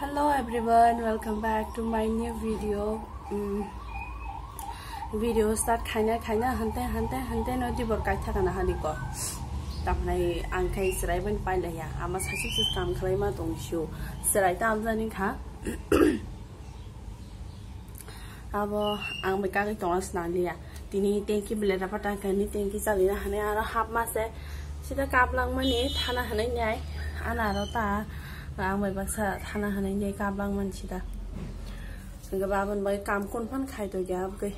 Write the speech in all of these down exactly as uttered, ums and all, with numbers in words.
Hello everyone, welcome back to my new video. Mm, video start khaina khaina hante hante hante no dibor kaitha kana hani ko. Tamnai ang khai chwrai ban pailaiya. Ama sasik sik kam khlai ma tong siu. Chwrai ta amjani kha. Abo ang bai kagwi tongo swnam liya. Tini tengki belai rapa tangkani tengki chalina hwnwi aro hap mase sida kaplangmani thana hwnwi nai. Ano aro ta ang bai baksa thana hwnwi nai kaplangmani sida. Hwnkhe babon bai kam kun phan khai to ya abgwi.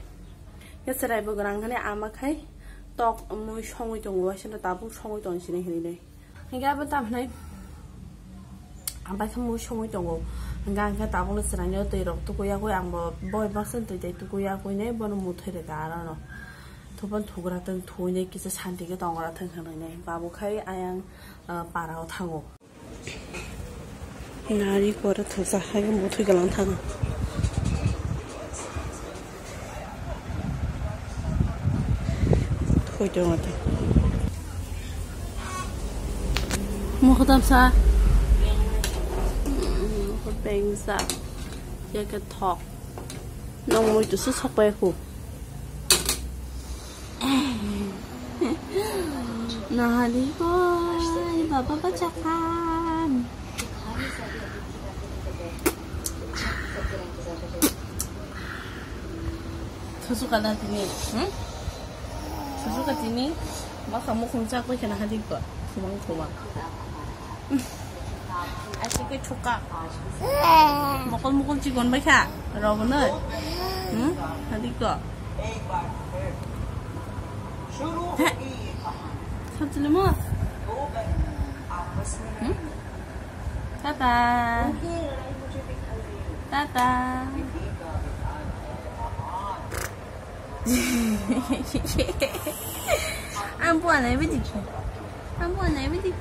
Ya chwrai bo gwrang hwnwi ama khai tok mui songwi tongo, waisano tabuk songwi tong sini hwnwi nai. Hingke abo tamo hinai ang paisa mui songwi tongo. Hingke ang khe tabukno chwraino twi rok tukuyagwi ang bo boi baksa twi tei tukuyagwi nei bono muthwi rwkha arono. Thubon thugra thwng thuwi nei kisa santi khe tongra thwng hinwi nei. Babu khai ayang, ah, para o thango. Nari kora thusa hai muthwi galang thango. Thoi tongo te. Mokho tamsa. Mokho bengsa. Yake thok. Nong mui tusu sokpai khu. Nahali koi, baba bachakan. Susu ka na tini, hmm? Susu ka tini, masa mukhung chak bai khana hadi ko, khumang khumang. Achi ke chuka. Mokol mokol chikon bai kha, rogo noi. Hmm? Hadi ko. Heh. Sabjili mo? Hmm? Tata. Tata. Ang buwan ay bidik. Ang buwan ay bidik.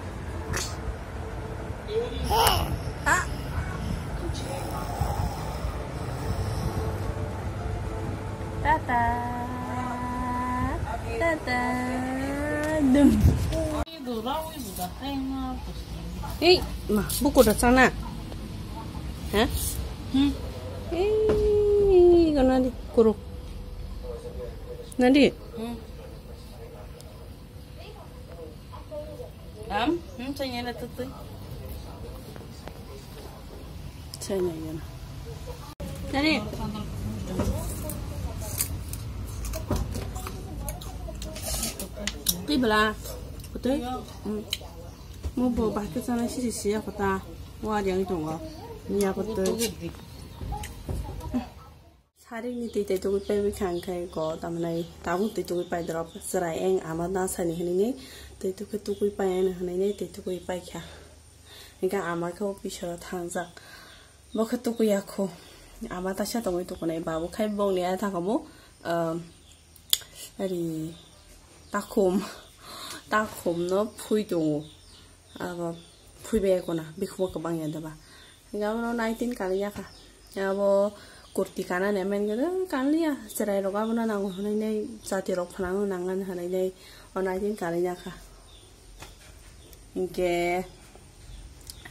Ah. Tata. Tata. Dum. Ei, ma, buku da sana. Ha? Hmm. Ei, gana di kuruk. Nadi? Hmm. Am? Hmm, saya nyala tutu. Saya nyala. Nadi? Tui bela. Betul? Hmm. Mo bo bahai khe chanai sisi siya kota. Wa yang tongo. Niya kota. Sarik ni twi tai tugui pai bwkha hwnkhe go tamnai tabuk twi tugui pai drop chwrai eng ama na sani hinwi ni twi tugui tugui pai ano hinwi ni twi tugui pai kha. Hwnkhe ama khe o pisoro thangjak. Bo khe tukuya khu. Ama taisa tongwi tukunai babu khai bongni a thangkhamu, ah, ari takhum, takhum no phui tongo. Abo phui bai kona bikhumo kwbang ya deba. Hingke abono nineteen kaliya kha. Abo kurti kana ne men gede kaliya. Cherai rok abono nango hinui nei jati rok phanang nangan hinui nei o nineteen kaliya kha. Hingke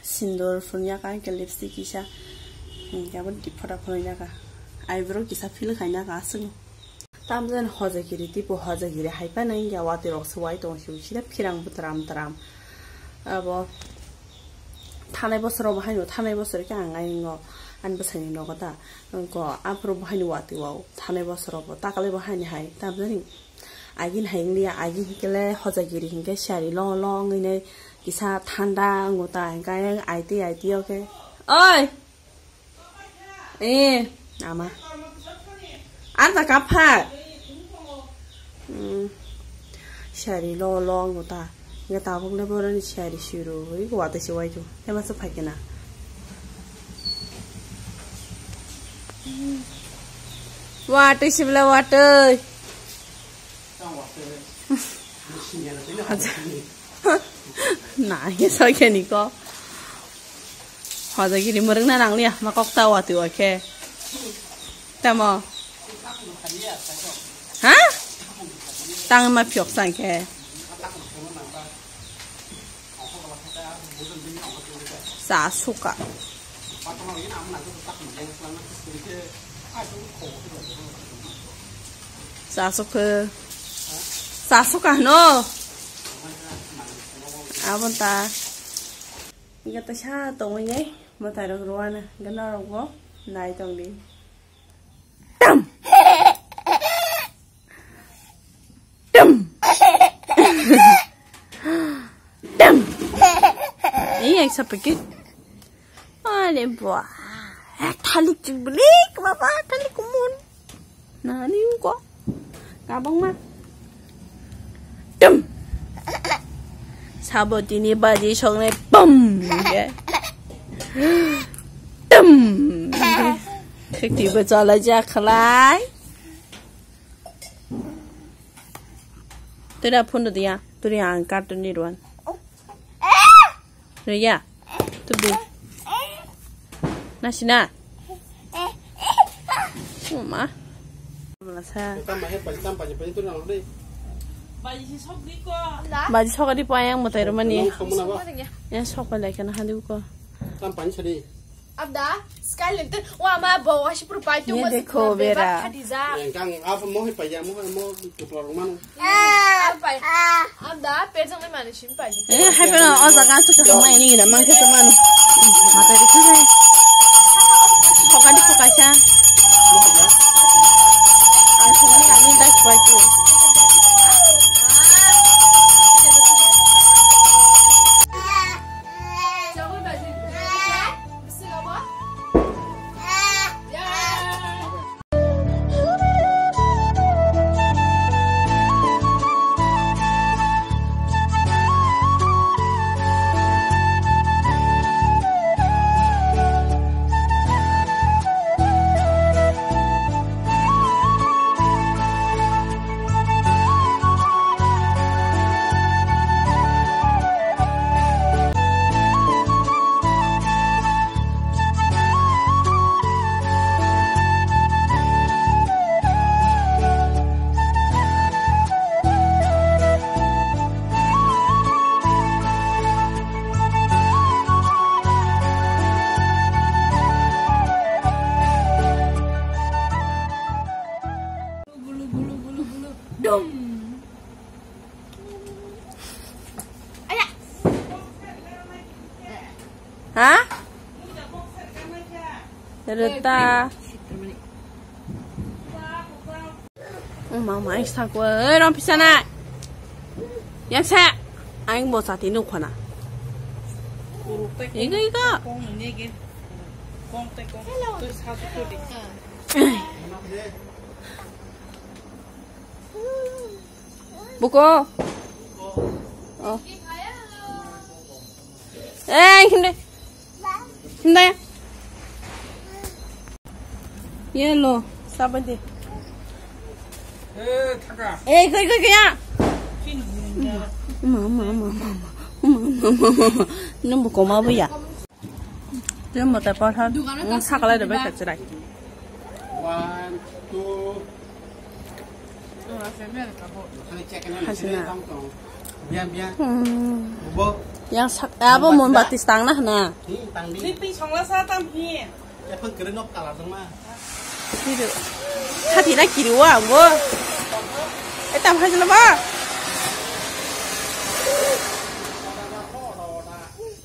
sindur phunuyakha, hingke lipstick kisa, hingke abo diphoda phunuyakha, eyebrow kisa fill khainakha aswk. Tamjani hojagiri, tipo hojagiri hai phano hingke watwi rok se wai tongo, sida phirang bo tram tram. Abo thanai bosoro bo haino, thanai bosoro khe ang ayingo ani bwsaini nogo ta, wngkha aphuru bo haino watwi wao, thanai bosoro bo takalai bo haini hai, tamjani. Agin hai wngya, agin hinkhe le hojagiri hinkhe siyari lo lo wngwi nai kisa thanda wngo ta, hinkhe ayang aiti aiti o khe. Oi! Eh, ama. Arta kapha. Hmm. Siyari lo lo wngo ta. Hinkhe tabuk le boroni siyari siro wi watwi se wai tu. Hema se phai khe na. Watwi se bwla watwi. Na, ye soy khe ni ko. Hojagiri mwrwkna nangliya, ma kok ta watwi wa khe. Tamo? Ha? Tang ma phiyok sang khe. Sa suka. Chasukhe. Chasukha no. Abon ta. Iga ta sa tongwi nai. Mwtai rok rwana. Gana rok bo. Nai tongdi. Tam. Dum. Dum. Ini yang sampai ke. Ani buah. Eh, thalik cik belik, baba, thalik kumun. Nani ko. Kabang ma. Dum. Sabo tini baji songnai pum. Dum. Khekti bachala jakhalai. Tera phone do dia, turi ang cartoon ni ruan. Reya, tu bi. Nasina. Mama. Malasa. Tam bahir pali, tam pali, pali tu nang deh. Baji sokadi payang matai romani. Nang kamu napa? Ya sok pali kana hadi ko. Tam pani sadi. Abda, sky lantern, wa ma bo wa shi pur pai tu. Ye ma dekho, bera. Khadi ja. Yang kang apa mo hai pai ya, mo hai mo tu keluar rumah no. Al pai. Abda, per jang mai mani sim pai. Eh, hai pera o jaga se ka mai ni na mang ke to manu. Mata di khana. Hoka di hoka cha. Mo hai ya. Ang sini ani das pai tu. Dum. Aya. Ha? Reta. Oh, mama, ang sakwa. Eh, rom pisana. Yang sa. Ang bo sati nuk khana. Iga, iga. Hello. Buko. Oh. Eh, hindi. Hindi. Yellow. Sabar deh. Eh, koi, koi, koi, ya. Mama, mama, mama. Mama, mama, mama. Nung buko ma bu ya. Tei mwtai pathar, nwng sakalai rwbai kha chwrai. One, two. Hasina. Hmm. Yang sak, abo mombati tangna hwna. Khati na kiri wa bo. Eta phai jala ba.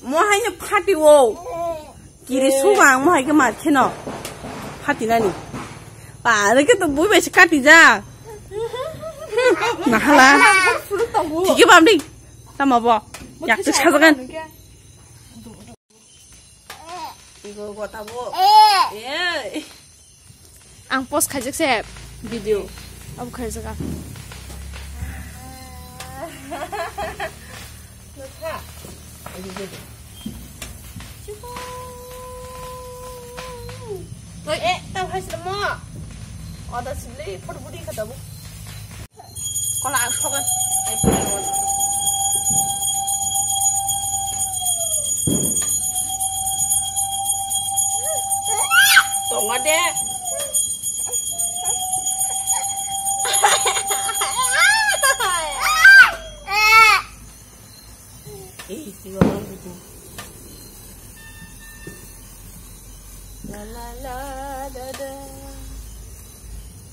Mo hai no phati wo. Kiri suga ang mo hai ke mar kheno. Phati nani. Ba re ke to bui bai kati ja. Nahala. Thike bam di. Tamo bo. Yak tu sajagan. Igo gota bo. Eh. Ang post khaijak se video. Abo khaijak ang. Oi, eh, tao hai sila mo. Oda sibli photo budi kata bo. Kola ang sokat. Tongo de. Eh, tiba bang itu.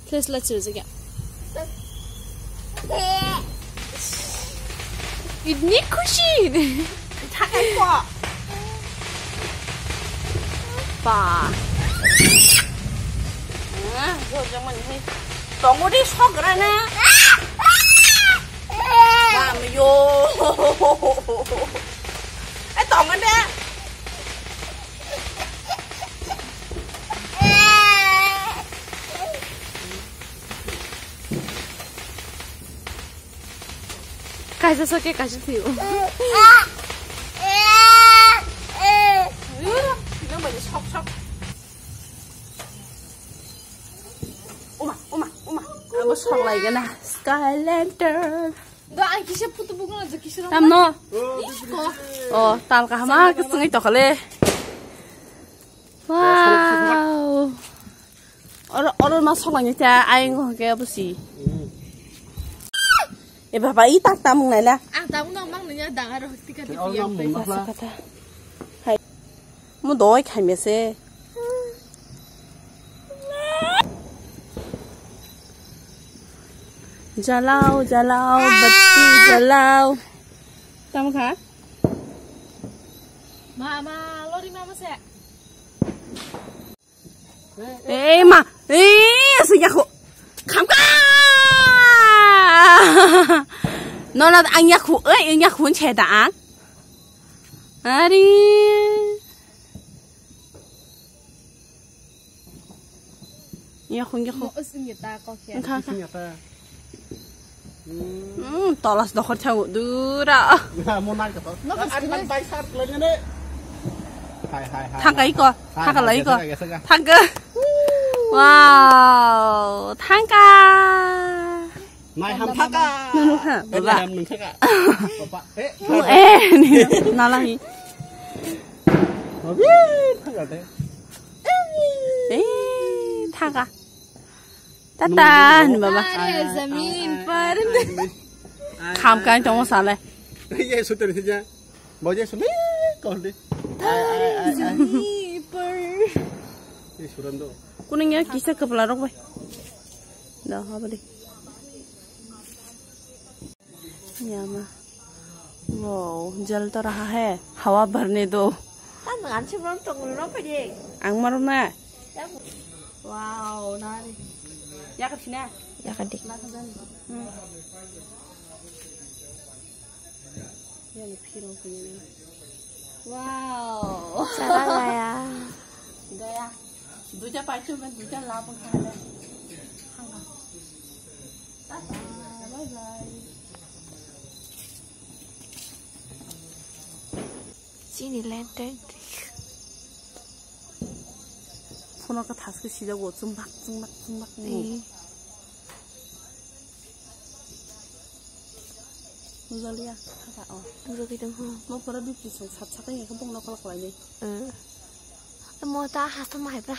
Tesla chirjak ya. Ini khushi. Thakai ko. Ba. Ah, jor jor mani hai. Tongo di sok rana. Bam yo. Eh, tongo de. Kaisa soke kaisa thiyo. Uma, uma, uma. Amo sok lai gana. Sky lantern. Do ang kisa putu bukno do kisa. Tamno? Isko. Oh, tal kahama kesengwi tokale. Wow. Oro, oro ma sok lai ta ayang ho ke busi. E baba, i tak tamung naila. Ang tamung nang mang nanya dang aro tika tika. Hai. Mo doi khai mese. Jalao, jalao, batti jalao. Tamo kha? Ma, ma, lori ma mase. Ei ma, ei asing yaku. Khamka. Nono ang yaku, ei ang yaku nche da ang. Ari. Yaku, yaku. Mo using ya ta ko khe. Engkha, engkha. Using ya ta. Hmm, tolas dokhor thango dura. Mo nai ka to. Ar man bai sar lagi ne. Hai, hai, hai. Thangka iko, thangka lai iko. Thangka. Wow, thangka. Nai ham thangka. Nunu kha. Baba. Nai ham nung thangka. Papa, eh. Eh, nalahi. Babi, thangka de. Eh, thangka. Tata, ni baba. Tare zameen par. Kham kai tong sale. Ye suter sija. Boje sule kol de. Tare zameen par. Ye surando. Kuning ya kisa kepala rok bai. Dah apa deh? Yama. Wow, jal to raha hai. Hawa bharne do. Tan ngan se bang tong ro pa je. Ang maro na. Wow, nari. Ya ka sina. Ya ka dik. Hmm. Ya ni phirong punya ni. Wow. Cara gaya. Gaya. Duita paichung kan duita lapang kan. Tata, bye bye. Chini lantern. Phone ka thas ke sida go chumbak chumbak chumbak ni. Eh. Nujalia, thaka o. Nujagwi tong ho. Mo pora bipli song sat sat ya khe bongno kala kala ni. Eh. Mo ta hasta mai pra.